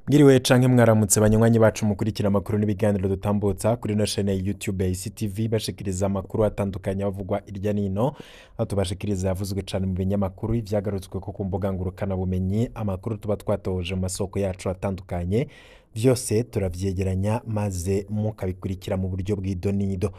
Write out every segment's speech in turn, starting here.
Mwiriwe canke mwaramutse banywanyi bacu mukurikira amakuru n'ibiganiro dutambutsa kuri ino chaîne ya YouTube ya ICTV, bashikiriza amakuru atandukanye avugwa irya nino, aho tubashikiriza yavuzwe cane mu binyamakuru, ivyagarutswe ko ku mbuga ngurukana bumenyi, amakuru tuba twatoje mu masoko yacu atandukanye, vyose turavyegeranya maze mukabikurikira mu buryo bw'idonido.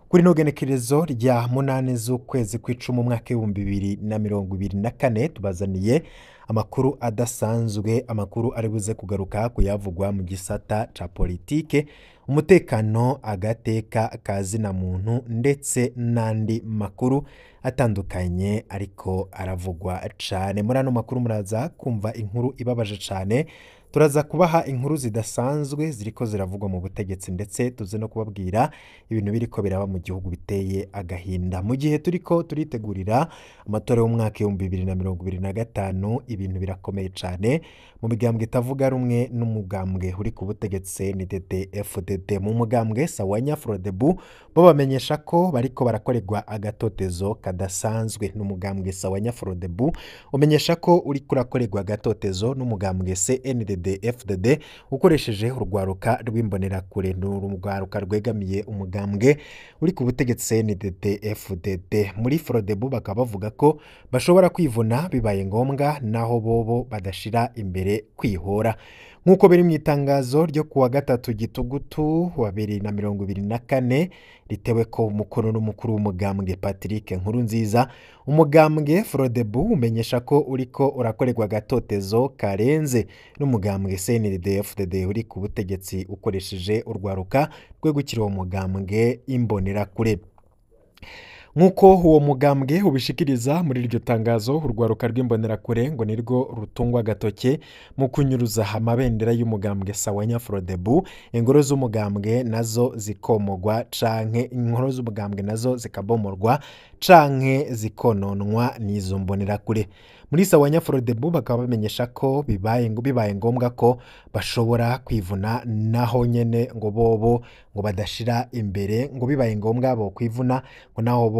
Kuri ino genekerezo rya 8 z'ukwezi kw'icumi umwaka 2024 tubazaniye amakuru adasanzwe, amakuru ari buze kugaruka kuyavugwa mu gisata ca politike, umutekano, agateka kazina muntu ndetse n'andi makuru atandukanye ariko aravugwa cane. Muri ano makuru muraza kumva inkuru ibabaje cane, turaza kubaha inkuru zidasanzwe ziriko ziravugwa mu butegetsi ndetse tuze no kubabwira ibintu biriko biraba mu gihugu biteye agahinda. Mu gihe turiko turitegurira amatora y'umwaka 2025, ibintu birakomeye cane mu migambwe itavuga rumwe n'umugambwe uri ku butegetsi CNDD FDD. Mu mugambwe Sawanya Frodebu bo bamenyesha ko bariko barakorerwa agatotezo kadasanzwe. N'umugambwe Sawanya Frodebu umenyesha ko uriko urakorerwa agatotezo n'umugambwe CNDD FDD ukoresheje urwaruka rw'imbonerakure, n'urwaruka rwegamiye umugambwe uri ku butegetsi CNDD FDD. Muri Frodebu bakaba bavuga ko bashobora kwivuna bibaye ngombwa, naho bobo badashira imbere kwihora. Nk'uko biri mu itangazo ryo kuwa 3 Gitugutu wa 2024 ritewe ko umukono n'umukuru w'umugambwe Patrick Nkurunziza, umugambwe Frodebu umenyesha ko uriko urakorerwa agatotezo karenze n'umugambwe CNDD FDD uri ku butegetsi ukoresheje urwaruka rwegukira uwo mugambwe imbonerakure. Nk'uko uwo mugambwe ubishikiriza muri iryo tangazo, urwaruka rw'imbonerakure ngo nirwo rutungwa agatoke mu kunyuruza amabendera y'umugambwe Sawanya Frodebu, ingoro z'umugambwe nazo zikomogwa canke inkoro z'umugambwe nazo zikabomorwa canke zikononwa n'izo mbonerakure. Muri Sawanya Frodebu bakaba bamenyesha ko bibaye ngombwa ko bashobora kwivuna, naho nyene ngo bobo ngo badashira imbere, ngo bibaye ngombwa bo kwivuna ngo naho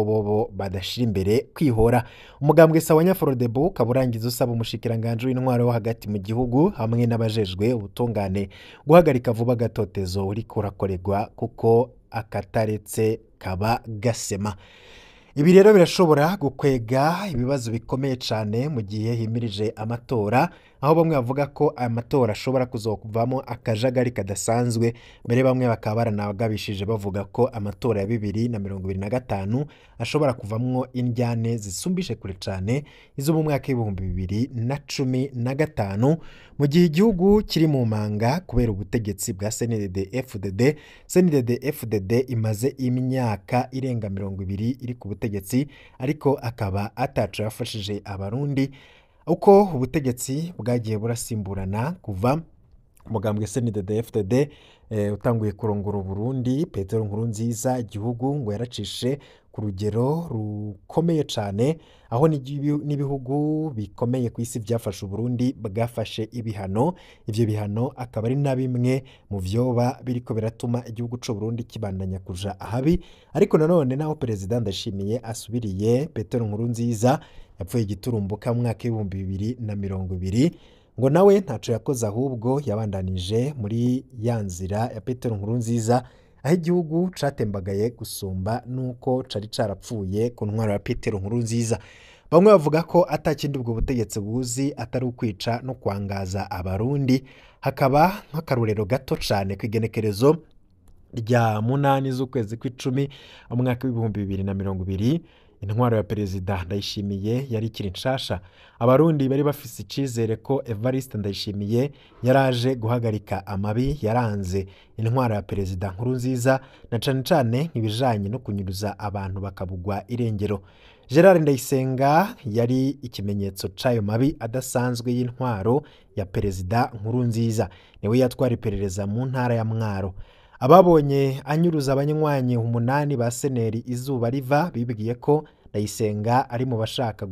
bobo badashira imbere kwihora. Umugambwe Sawanya Frodebu kaburangiza usaba umushikiranganje w'intwaro wo hagati mu gihugu hamwe n'abajejwe ubutungane guhagarika vuba gatotezo uriko urakorerwa, kuko akataretse kaba gasema. Ibi rero birashobora gukwega ibibazo bikomeye cane mu gihe himirije amatora, aho bamwe bavuga ko amatora ashobora kuzokuvamo akajagari kadasanzwe, mbere bamwe bakaba baranagabishije bavuga ko amatora ya 2025 ashobora kuvamwo indyane zisumbishe kure cane izo mu mwaka 2015, mu gihe igihugu kiri mu manga kubera ubutegetsi bwa CNDD FDD. CNDD FDD imaze imyaka irenga 20 iri ku butegetsi, ariko akaba ataco yafashije abarundi uko ubutegetsi bwagiye burasimburana kuva umugambwe CNDD FDD utanguye kurongora Burundi. Petero Nkurunziza igihugu ngo yaracishe ku rugero rukomeye cane, aho n'ibihugu bikomeye ku isi byafashe Burundi bwafashe ibihano. Ivyo bihano akaba ari na bimwe mu vyoba biriko biratuma igihugu c'u Burundi kibandanya kuja ahabi. Ariko nanone naho Perezida Ndayishimiye asubiriye Petero Nkurunziza yapfuye igiturumbuka mu mwaka 2020, ngo nawe ntaco yakoze, ahubwo yabandanije muri ya nzira ya Petero Nkurunziza, aho igihugu catembagaye gusumba nuko cari carapfuye ku ntwaro ya Petero Nkurunziza. Bamwe bavuga ko atakindi ubwo butegetsi buzi atari ukwica no kwangaza abarundi. Hakaba nk'akarorero gato cane kw'igenekerezo rya 8 z'ukwezi kw'icumi umwaka 2020, intwaro ya Perezida Ndayishimiye yari ikiri nshasha. Abarundi bari bafise icizere ko Evariste Ndayishimiye yaraje guhagarika amabi yaranze intwaro ya Perezida Nkurunziza, na cane cane ibijanye no kunyuruza abantu bakabugwa irengero. Gerard Ndayisenga yari ikimenyetso c'ayo mabi adasanzwe y'intwaro ya Perezida Nkurunziza, niwe yatwara iperereza mu ntara ya Mwaro. Ababonye anyuruza abanywanyi 8 ba Seneri izuba riva bibwiye ko Ndayisenga ari mu bashaka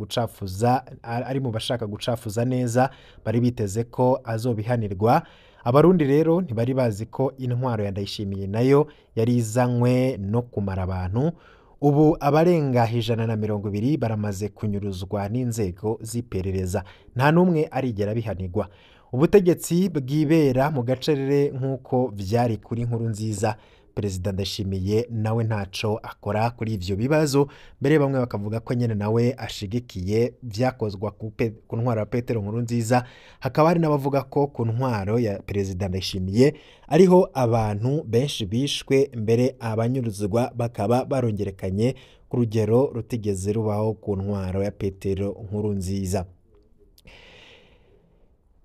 gucafuza neza, bari biteze ko azobihanirwa. Abarundi rero ntibari bazi ko intwaro ya Ndayishimiye nayo yari izanywe no kumara abantu. Ubu abarenga 120 baramaze kunyuruzwa n'inzego z'iperereza, nta n'umwe arigera bihanirwa. Ubutegetsi bwibera mu gacerere nk'uko vyari kuri Nkurunziza. Perezida Ndayishimiye nawe ntaco akora kuri ivyo bibazo, mbere bamwe bakavuga ko nyene nawe ashigikiye vyakozwa ku ntwaro ya Petero Nkurunziza. Hakaba hari n'abavuga ko ku ntwaro ya Perezida Ndayishimiye ariho abantu benshi bishwe, mbere abanyuruzwa bakaba barongerekanye ku rugero rutigeze rubaho ku ntwaro ya Petero Nkurunziza.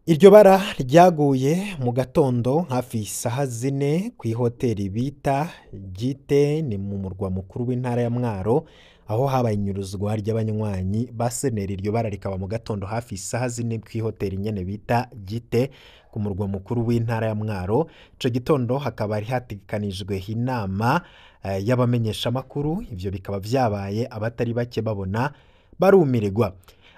Iryo bara ryaguye mu gatondo hafi isaha 4 kw'ihoteli bita Gite, ni mu murwa mukuru w'intara ya Mwaro, aho habaye inyuruzwa ry'abanywanyi ba Seneri. Iryo bara rikaba mu gatondo hafi isaha 4 kw'ihoteli nyene bita Gite ku murwa mukuru w'intara ya Mwaro. Ico gitondo hakaba hari hategekanijwe inama y'abamenyeshamakuru. Ivyo bikaba vyabaye abatari bake babona barumirirwa.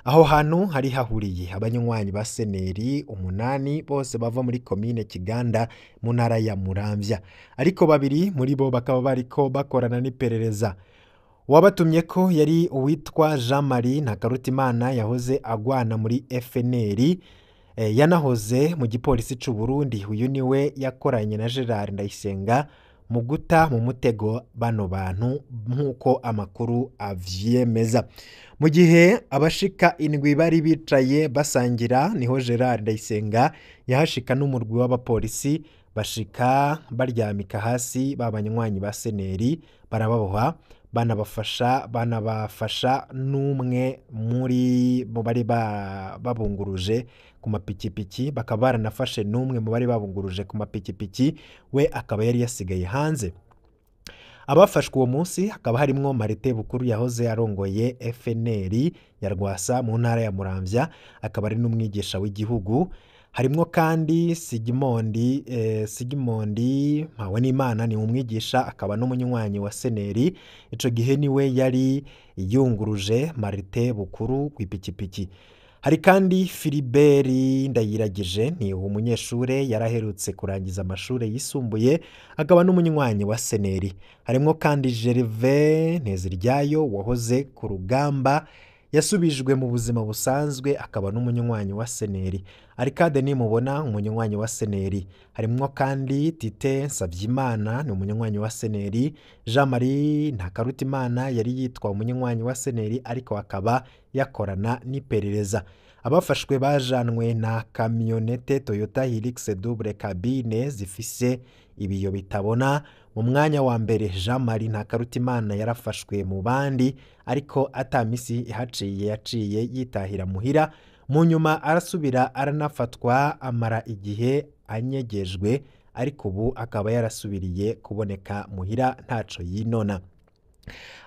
Aho hantu hari hahuriye abanywanyi ba Seneri 8 bose bava muri komine Kiganda mu ntara ya Muramvya, ariko babiri muri bo bakaba bariko bakorana n'iperereza. Uwabatumye ko yari uwitwa Jean Marie Ntakarutimana yahoze agwana muri FNL, yanahoze mu gipolisi c'u Burundi. Uyu niwe yakoranye na Gerard Ndayisenga mu guta mu mutego bano bantu nk'uko amakuru avyemeza. Mu gihe abashika 7 bari bicaye basangira, niho Gerard Ndayisenga yahashika n'umurwi w'abapolisi, bashika baryamika hasi babanywanyi ba Seneri barababoha, banabafasha n'umwe muri mu bari babunguruje ku mapikipiki, bakaba baranafashe n'umwe mu bari babunguruje ku mapikipiki, we akaba yari yasigaye hanze. Abafashwe uwo munsi hakaba harimwo Marite Bukuru yahoze arongoye FNL ya Rwasa mu ntara ya Muramvya, akaba ari n'umwigisha w'igihugu. Harimwo kandi Sigimondi Mpawenimana, ni umwigisha akaba n'umunywanyi wa Seneri. Ico gihe niwe yari yunguruje Marite Bukuru kw'ipikipiki. Hari kandi Filibert Ndayiragije, ni umunyeshure yaraherutse kurangiza amashure yisumbuye, akaba n'umunywanyi wa Seneri. Harimwo kandi Gervais Nteziryayo wahoze ku rugamba, yasubijwe mu buzima busanzwe, akaba n'umunywanyi wa Seneri. Arikade Nimubona, umunywanyi wa Seneri. Harimwo kandi Tite Nsavyimana, ni umunywanyi wa Seneri. Jean Marie Ntakarutimana yari yitwa umunywanyi wa Seneri, ariko akaba yakorana n'iperereza. Abafashwe bajanwe na kamyonete Toyota Hilux double cabine zifise ibiyo bitabona. Mu mwanya wa mbere Jean Marie Ntakarutimana yarafashwe mu bandi, ariko atamisi ihaciye yaciye yitahira muhira. Mu nyuma arasubira aranafatwa, amara igihe anyegejwe, ariko ubu akaba yarasubiriye kuboneka muhira ntaco yinona.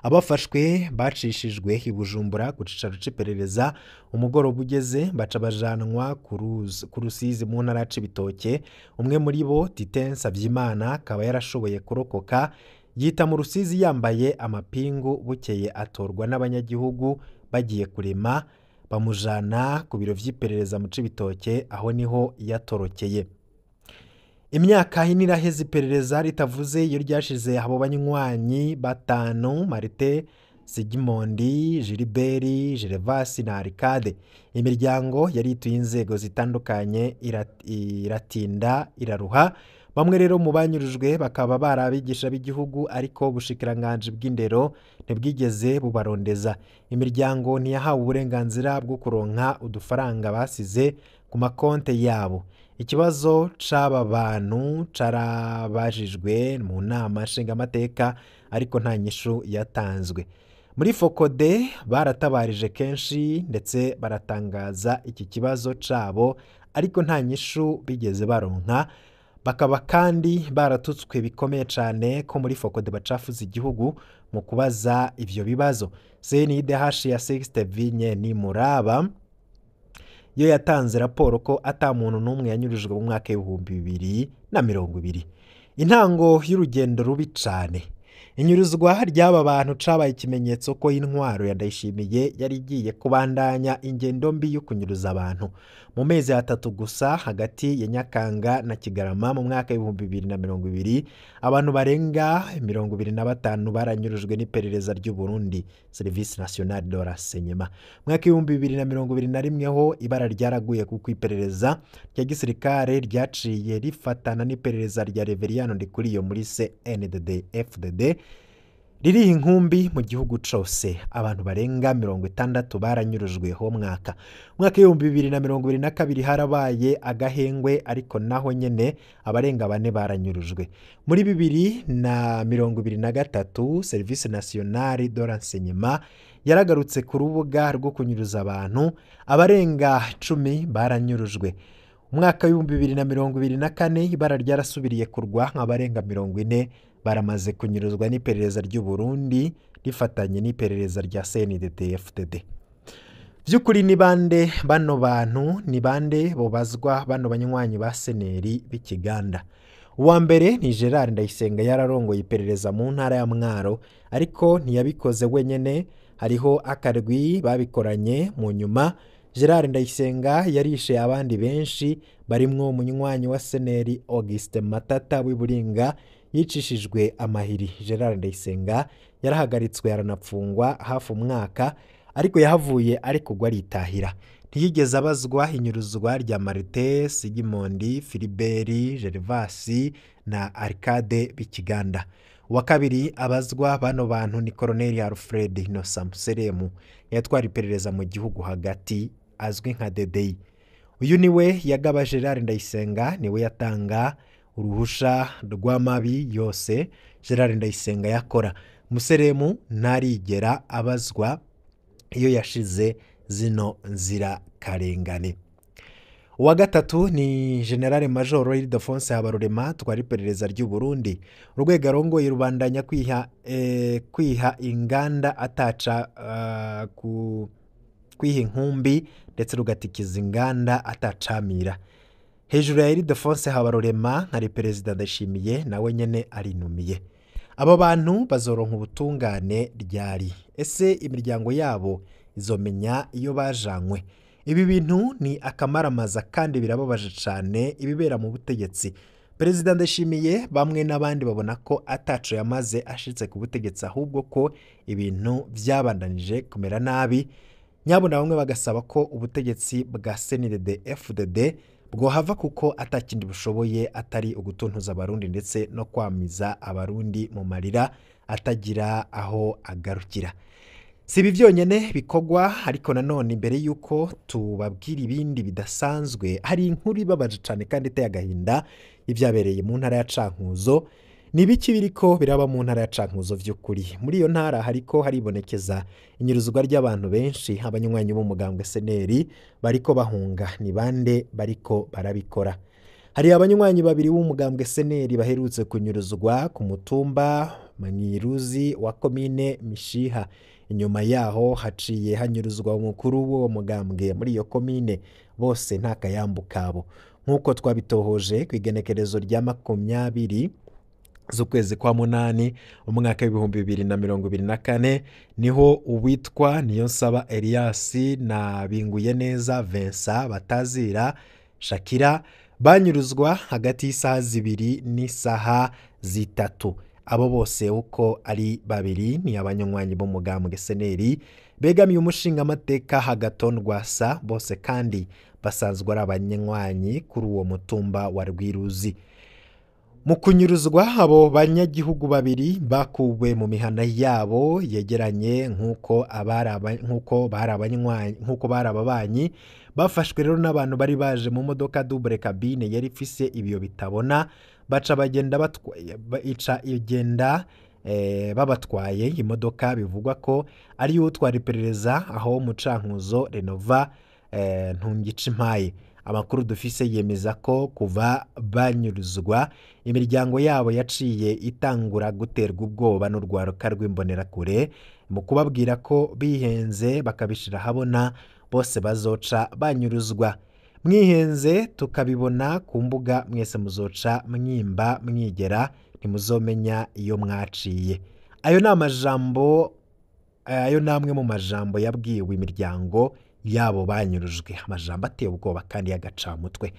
Abafashwe bacishijwe i Bujumbura ku cicaro c'iperereza. Umugoroba ugeze baca bajanwa ku Rusizi mu ntara ya Cibitoke. Umwe muri bo Tite Nsavyimana akaba yarashoboye kurokoka, yita mu Rusizi yambaye amapingu. Bukeye atorwa n'abanyagihugu bagiye kurema, bamujana ku biro vy'iperereza mu Cibitoke, aho niho yatorokeye. Imyaka ine iraheze iperereza ritavuze iyo ryashize abo banywanyi 5, Marite, Sigimondi, Gilbert, Gervas na Arikade. Imiryango yari ituye inzego zitandukanye iratinda iraruha. Bamwe rero mu banyurujwe bakaba bari abigisha b'igihugu, ariko ubushikiranganji bw'indero ntibwigeze bubarondeza. Imiryango ntiyahawe uburenganzira bwo kuronka udufaranga basize ku makonte yabo. Ikibazo c'aba bantu carabajijwe mu nama nshingamateka, ariko nta nyishu yatanzwe. Muri Fokode baratabarije kenshi ndetse baratangaza iki kibazo cabo, ariko nta nyishu bigeze baronka. Bakaba kandi baratutswe bikomeye cane ko muri Fokode bacafuza igihugu mu kubaza ivyo bibazo. CNIDH ya Sixte Vinye ni Muraba yo yatanze raporo ko ata muntu n'umwe yanyurujwe mu mwaka w'ibihumbi bibiri na mirongo ibiri. Intango y'urugendo rubi cane. Inyuruzwa ry'aba bantu cabaye ikimenyetso ko intwaro ya Ndayishimiye yari igiye kubandanya ingendo mbi yo kunyuruza abantu. Mu mezi atatu gusa hagati ya Nyakanga na Kigarama mu mwaka w'2020, abantu barenga 25 baranyurujwe n'iperereza ry'u Burundi, Service National de Renseignement. Mu mwaka w'2021 ho ibara ryaraguye kuko iperereza rya gisirikare ryaciye rifatana n'iperereza rya Reveriyano Ndikuriyo muri CNDD FDD ririha inkumbi mu gihugu cose. Abantu barenga 60 baranyurujwe ho mwaka. Mwaka 2022 harabaye agahengwe, ariko naho nyene abarenga 4 baranyurujwe. Muri 2023 Service Nationale de Renseignement yaragarutse ku rubuga rwo kunyuruza abantu, abarenga 10 baranyurujwe. Umwaka w'2024 ibara ryarasubiriye kurwa, abarenga 40 baramaze kunyuruzwa n'iperereza ry'u Burundi rifatanye n'iperereza rya CNDD-FDD. Vy'ukuri ni bande bano bantu, ni bande bobazwa bano banywanyi ba seneri b'Ikiganda? Uwa mbere ni Gerard Ndayisenga, yararongoye iperereza mu ntara ya Mwaro, ariko ntiyabikoze wenyene, hariho akarwi babikoranye. Mu nyuma Gerard Ndayisenga yarishe abandi benshi barimwo umunywanyi wa seneri Auguste Matata w'iBuringa yicishijwe amahiri. Gerard Ndayisenga yarahagaritswe aranapfungwa hafi umwaka, ariko yahavuye ari kugwa aritahira. Ntiyigeze abazwa inyuruzwa rya Marite Sigimondi, Filiberi Gervasi na Arcade b'Ikiganda. Uwa kabiri abazwa bano bantu ni Colonel Alfred Innocent Museremu, yatwara iperereza mu gihugu hagati, azwi nka Dedeyi. Uyu niwe yagaba Gerard Ndayisenga, niwe yatanga uruhusha rw'amabi yose Gerard Ndayisenga yakora. Museremu ntarigera abazwa iyo yashize zino nzira karengane. Uwa gatatu ni General Major Ildefonse Habarurema, twari iperereza ry'u Burundi. Urwego arongoye rubandanya kwiha inganda ataca kwiha inkumbi, ndetse rugatikiza inganda atacamira. Hejuru ya Ildefonse Habarurema hari Perezida Ndayishimiye, nawe nyene arinumiye. Aba bantu bazoronka ubutungane ryari? Ese imiryango yabo izomenya iyo bajanywe? Ibi bintu ni akamaramaza kandi birababaje cane ibibera mu butegetsi. Perezida Ndayishimiye bamwe n'abandi babona ko ataco yamaze ashitse ku butegetsi, ahubwo ko ibintu vyabandanije kumera nabi. Nyabuna bamwe bagasaba ko ubutegetsi bwa CNDD FDD bwohava kuko atakindi bushoboye atari ugutuntuza abarundi ndetse no kwamiza abarundi mu marira atagira aho agarukira. Si ibi byonyene bikorwa, ariko nanone imbere yuko tubabwira ibindi bidasanzwe, hari inkuru ibabaje cane kandi iteye agahinda ibyabereye mu ntara ya Cankuzo. Ni ibiki biriko biraba mu ntara ya Cankuzo vy'ukuri? Muri iyo ntara hariko haribonekeza inyuruzwa ry'abantu benshi, abanywanyi b'umugambwe seneri bariko bahunga. Ni bande bariko barabikora? Hari abanywanyi babiri b'umugambwe seneri baherutse kunyuruzwa ku mutumba Mwiruzi wa komine Mishiha. Inyuma yaho haciye hanyuruzwa umukuru w'uwo mugambwe muri iyo komine, bose nta kayambu kabo. Nk'uko twabitohoje ku igenekerezo rya 20 z'ukwezi kwa 8 umwaka w'2024, niho uwitwa Niyonsaba Elias na Binguyeneza Vincent batazira Shakira banyuruzwa hagati y'isaha 2 n'isaha 3. Abo bose uko ari babiri ni abanywanyi b'umugambwe seneri begamiye umushinga amateka Hagaton Rwasa, bose kandi basanzwe ari abanywanyi kuri uwo mutumba wa Rwiruzi. Mu kunyuruzwa abo banyagihugu babiri bakuwe mu mihana yabo yegeranye nk'uko bari ababanyi, bafashwe rero n'abantu bari baje mu modoka double cabine yari ifise ibiyo bitabona, baca bagenda babatwaye imodoka bivugwa ko ari utwara iperereza aho mu Cankuzo Renova Ntungicimpaye. Amakuru dufise yemeza ko kuva banyuruzwa imiryango yabo yaciye itangura guterwa ubwoba n'urwaruka rw'imbonerakure mu kubabwira ko bihenze bakabishira habona bose bazoca banyuruzwa. Mwihenze tukabibona ku mbuga, mwese muzoca mwimba mwigera, Ntimuzomenya iyo mwaciye. Ayo ni amajambo, ayo ni amwe mu majambo yabwiwe imiryango yabo banyurujwe, amajambo ateye ubwoba kandi y'agacamutwe.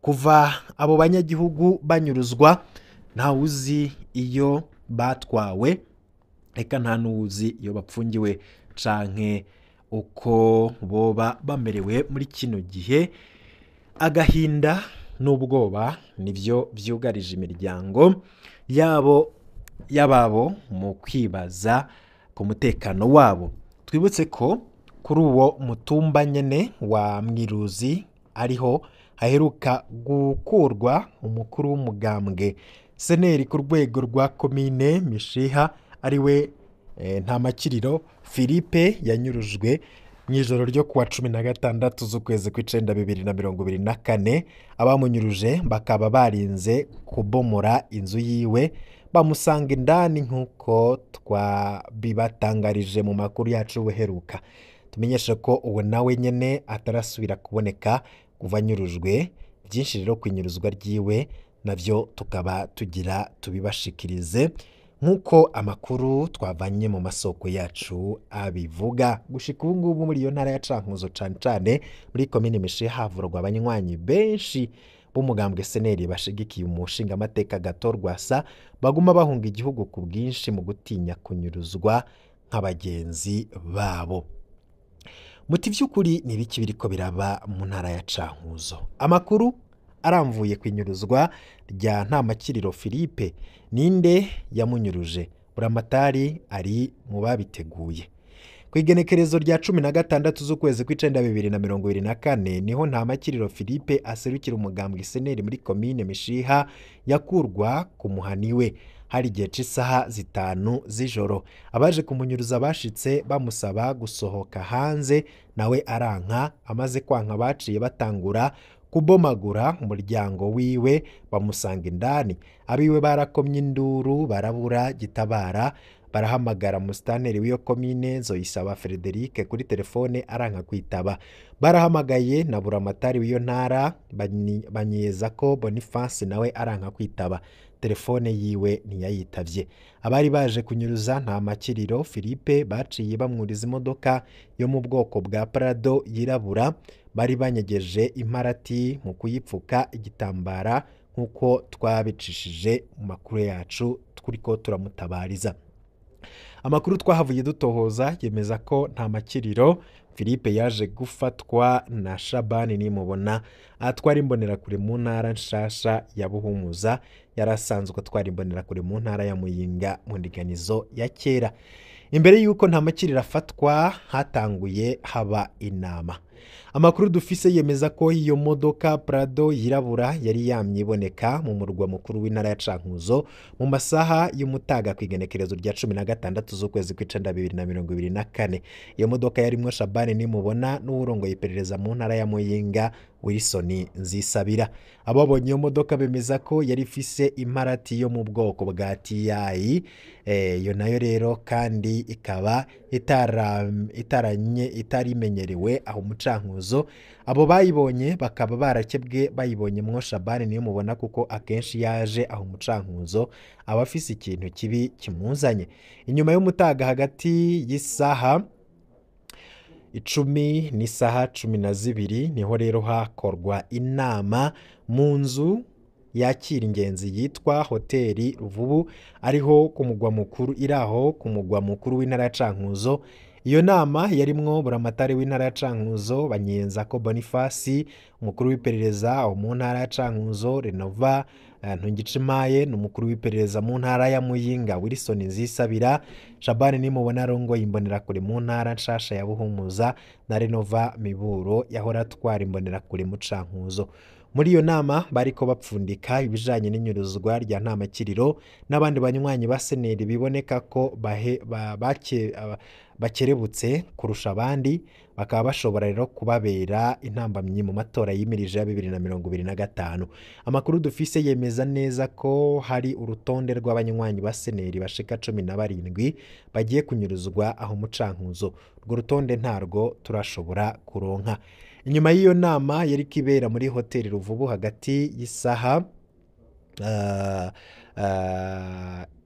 Kuva abo banyagihugu banyuruzwa, ntawuzi iyo batwawe, eka nta n'uwuzi iyo bapfungiwe canke uko boba bamerewe muri kino gihe. Agahinda n'ubwoba nivyo vyugarije imiryango yabo y'ababo mu kwibaza ku mutekano wabo. Twibutse ko kuri uwo mutumba nyene wa Mwiruzi ariho haheruka gukurwa umukuru w'umugambwe seneri ku rwego rwa komine Mishiha, ariwe Ntamakiriro Philippe, yanyurujwe mu ijoro ryo kuwa 16 z'ukwezi kw'icenda 2024. Abamunyuruje bakaba barinze kubomora inzu yiwe bamusanga indani, nk'uko twabibatangarije mu makuru yacu uheruka. Tumenyeshe ko uwo nawe nyene atarasubira kuboneka kuva anyurujwe. Byinshi rero ku inyuruzwa ryiwe navyo tukaba tugira tubibashikirize nk'uko amakuru twavanye mu masoko yacu abivuga. Gushika ubu ngubu muri iyo ntara ya Cankuzo, cane cane muri komine Mishiha, havurwa abanywanyi benshi b'umugambwe seneri bashigikiye umushingamateka Agathon Rwasa, baguma bahunga igihugu ku bwinshi mu gutinya kunyuruzwa nk'abagenzi babo. Muti vy'ukuri ni ibiki biriko biraba mu ntara ya Cankuzo? Amakuru aramvuye ku inyuruzwa rya Ntamakiriro Philippe, ninde yamunyuruje? Buramatari ari mu babiteguye. Ku igenekerezo rya 16 z'ukwezi kw'icenda 2024 niho Ntamakiriro Philippe aserukira umugambwe seneri muri komine Mishiha yakurwa ku muhani we. Hari igihe c'isaha 5 z'ijoro. Abaje kumunyuruza bashitse bamusaba gusohoka hanze, nawe aranka. Amaze kwanka baciye batangura kubomagura umuryango wiwe bamusanga indani. Abiwe barakomye induru barabura gitabara, barahamagara musitanteri w'iyo komine Nzoyisaba Frederic kuri telefone aranka kwitaba. Barahamagaye na buramatari w'iyo ntara banyeza ko Boniface, nawe aranka kwitaba, telefone yiwe ntiyayitavye. Abari baje kunyuruza Ntamakiriro Philippe baciye bamwuriza imodoka yo mu bwoko bwa Prado yirabura, bari banyegeje imparati mu kuyipfuka igitambara nk'uko twabicishije mu makuru yacu turiko turamutabariza. Amakuru twahavuye dutohoza yemeza ko Ntamakiriro Philippe yaje gufatwa na Shabani Nimubona atwara imbonerakure mu ntara nshasha ya Buhumuza, yari asanzwe atwara imbonerakure mu ntara ya Muyinga mu ndinganizo ya kera. Imbere y'uko Ntamakiriro afatwa hatanguye haba inama. Amakuru dufise yemeza ko iyo modoka Prado yirabura yari yamye iboneka mu murwa mukuru w'intara ya Cankuzo mu masaha y'umutaga ku igenekerezo rya 16 z'ukwezi kw'icenda 2024. Iyo modoka yarimwo Shabani Nimubona n'uwurongoye iperereza mu ntara ya Muyinga Wilson Nzisabira. Ababonye iyo modoka bemeza ko yari ifise imparati yo mu bwoko bwa TI, iyo nayo rero kandi ikaba itarimenyerewe aho mu Cankuzo. Abo bayibonye bakaba barakebwe bayibonye mwo Shabani Nimubona, kuko akenshi yaje aho mu Cankuzo aba afise ikintu kibi kimuzanye. Inyuma y'umutaga hagati y'isaha 10 n'isaha 12 niho rero hakorwa inama mu nzu yakira ingenzi yitwa Hoteli Ruvubu, ariho ku mugwa mukuru, iraho ku mugwa mukuru w'intara ya Cankuzo. Iyo nama yarimwo buramatari w'intara ya Cankuzo Banyenzako Boniface, umukuru w'iperereza mu ntara ya Cankuzo Renova Ntungicimaye, n'umukuru w'iperereza mu ntara ya Muyinga Wilson Nzisabira, Shabani Nimubona arongoye imbonerakure mu ntara nshasha ya Buhumuza, na Renova Miburo yahora atwara imbonerakure mu Cankuzo. Muri iyo nama bariko bapfundika ibijanye n'inyuruzwa rya Ntamakiriro n'abandi banywanyi ba seneri biboneka ko bakerebutse kurusha abandi, bakaba bashobora rero kubabera intambamyi mu matora yimirije ya 2025. Amakuru dufise yemeza neza ko hari urutonde rw'abanywanyi ba seneri bashika 17 bagiye kunyuruzwa aho mu Cankuzo. Urwo rutonde ntarwo turashobora kuronka. Inyuma y'iyo nama yari kibera muri Hoteli Ruvubu hagati y'isaha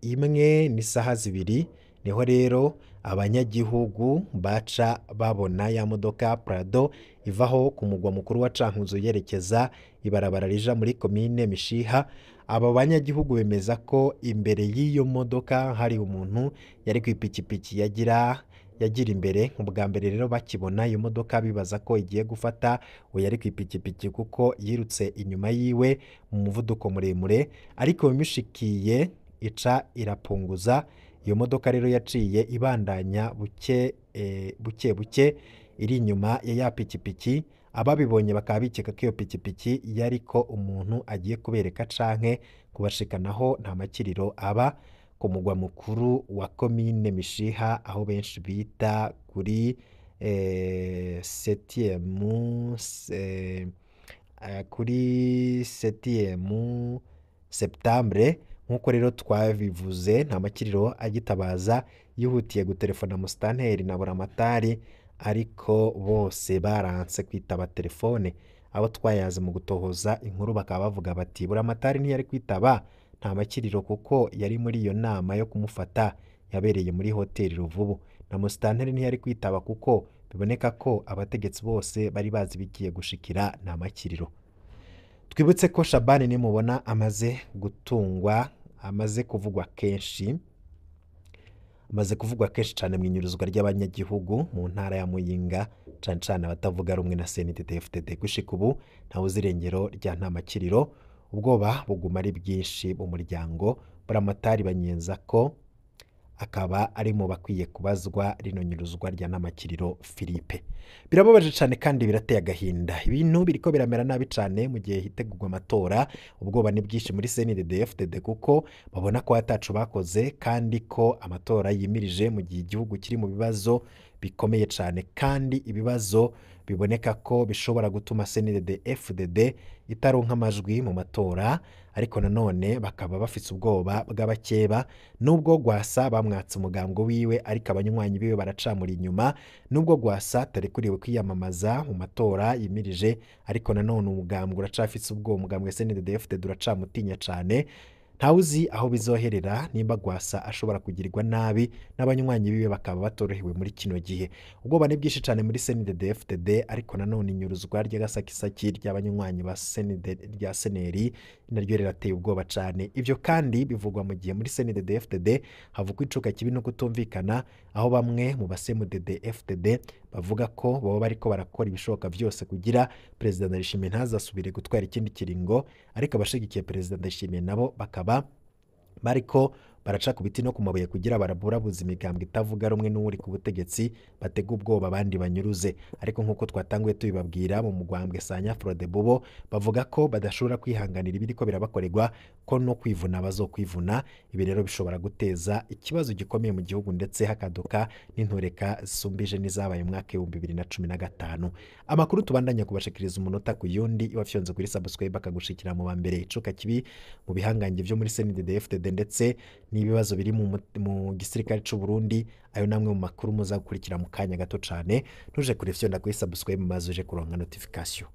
imwe n'isaha 2 niho rero abanyagihugu baca babona ya modoka Prado ivaho ku mugwa mukuru wa Cankuzo yerekeza ibarabara rija muri komine Mishiha. Aba banyagihugu bemeza ko imbere y'iyo modoka hari umuntu yari ku ipikipiki yagira imbere. Ubwa mbere rero bakibona iyo modoka bibaza ko igiye gufata uwo yari ku ipikipiki kuko yirutse inyuma yiwe mu muvuduko muremure, ariko bimushikiye ica irapunguza. Iyo modoka rero yaciye ibandanya buke buke buke iri inyuma ya pikipiki. Ababibonye bakaba bikeka ko iyo pikipiki yariko umuntu agiye kubereka canke kubashikanaho nta makiriro aba ku mugwa mukuru wa komine Mishiha, aho benshi bita kuri septième kuri septième septembre. Nk'uko rero twabivuze, nta makiriro agitabaza yihutiye gutelefona musitanteri na buramatari, ariko bose baranse kwitaba telefone. Abo twayaze mu gutohoza inkuru bakaba bavuga bati buramatari ntiyari kwitaba nta makiriro kuko yari muri iyo nama yo kumufata yabereye muri hoteli Ruvubu, na musitanteri ntiyari kwitaba kuko biboneka ko abategetsi bose bari bazi bigiye gushikira nta makiriro. Twibutse ko Shabani nimubona amaze gutungwa, amaze kuvugwa kenshi, amaze kuvugwa kenshi cyane mu inyuruzwa ry'abanyagihugu mu ntara ya Muyinga, cane cane abatavuga rumwe na CNDD-FDD. Gushika ubu ntawe uzi irengero rya Ntamakiriro, ubwoba buguma ari bwinshi mu muryango. Buramatari banyenza ko akaba ari mu bakwiye kubazwa rino nyuruzwa rya Ntamakiriro Philippe. Birababaje cyane kandi birateye agahinda. Ibintu biriko biramera nabi cyane mu gihe hitegurwa amatora. Ubwoba ni bwinshi muri CNDD-FDD kuko babona ko atacu bakoze kandi ko amatora yimirije mu gihe igihugu kiri mu bibazo bikomeye cyane, kandi ibibazo biboneka ko bishobora gutuma CNDD-FDD itaronka amajwi mu matora. Ariko nanone bakaba bafise ubwoba bw'abakeba, nubwo Gwasa bamwatse umugambo wiwe ariko abanywanyi biwe baracamura inyuma. Nubwo Gwasa atarekuriwe kwiyamamaza mu matora yimirije, ariko nanone umugambwe uracafise ubwoba, umugambwe CNDD-FDD uracamutinya cane. Ntawuzi aho bizoherera nimba Gwasa ashobora kugirirwa nabi n'abanywanyi biwe bakaba batorohewe muri kino gihe. Ubwoba ni bwinshi cyane muri CNDD-FDD, ariko nanone inyuruzwa ry'agasakisaki ry'abanywanyi ba CND rya Seneri naryo rirateye ubwoba cyane. Ivyo kandi bivugwa mu gihe muri CNDD-FDD havugwa icuka kibi no kutumvikana, aho bamwe mu ba CNDD-FDD bavuga ko baba bariko barakora ibishoboka byose kugira Perezida Ndayishimiye ntazasubire gutwara ikindi kiringo, ariko abashigikiye Perezida Ndayishimiye nabo bakaba bariko baraca ku biti no ku mabuye kugira baraburabuza imigambwe itavuga rumwe n'uri ku butegetsi, batega ubwoba abandi banyuruze. Ariko nk'uko twatanguye tubibabwira, mu mugambwe Sanya Frodebubo bavuga ko badashobora kwihanganira ibiriko birabakorerwa, ko no kwivuna bazokwivuna. Ibi rero bishobora guteza ikibazo gikomeye mu gihugu, ndetse hakaduka n'intureka zisumbije n'izabaye mu mwaka 2015. Amakuru tubandanya kubashikiriza umunota ku yundi. Iwafyonze kuri subscribe bakagushikira mu bambere. Icuka kibi mu bihangange byo muri CNDD-FDD ndetse n'ibibazo biri mu gisirikare c'u Burundi, ayo namwe mu makuru muzagukurikira mu kanya gato cane. Ntuje kure fyonda kuri subscribe maze uje kuronka notification.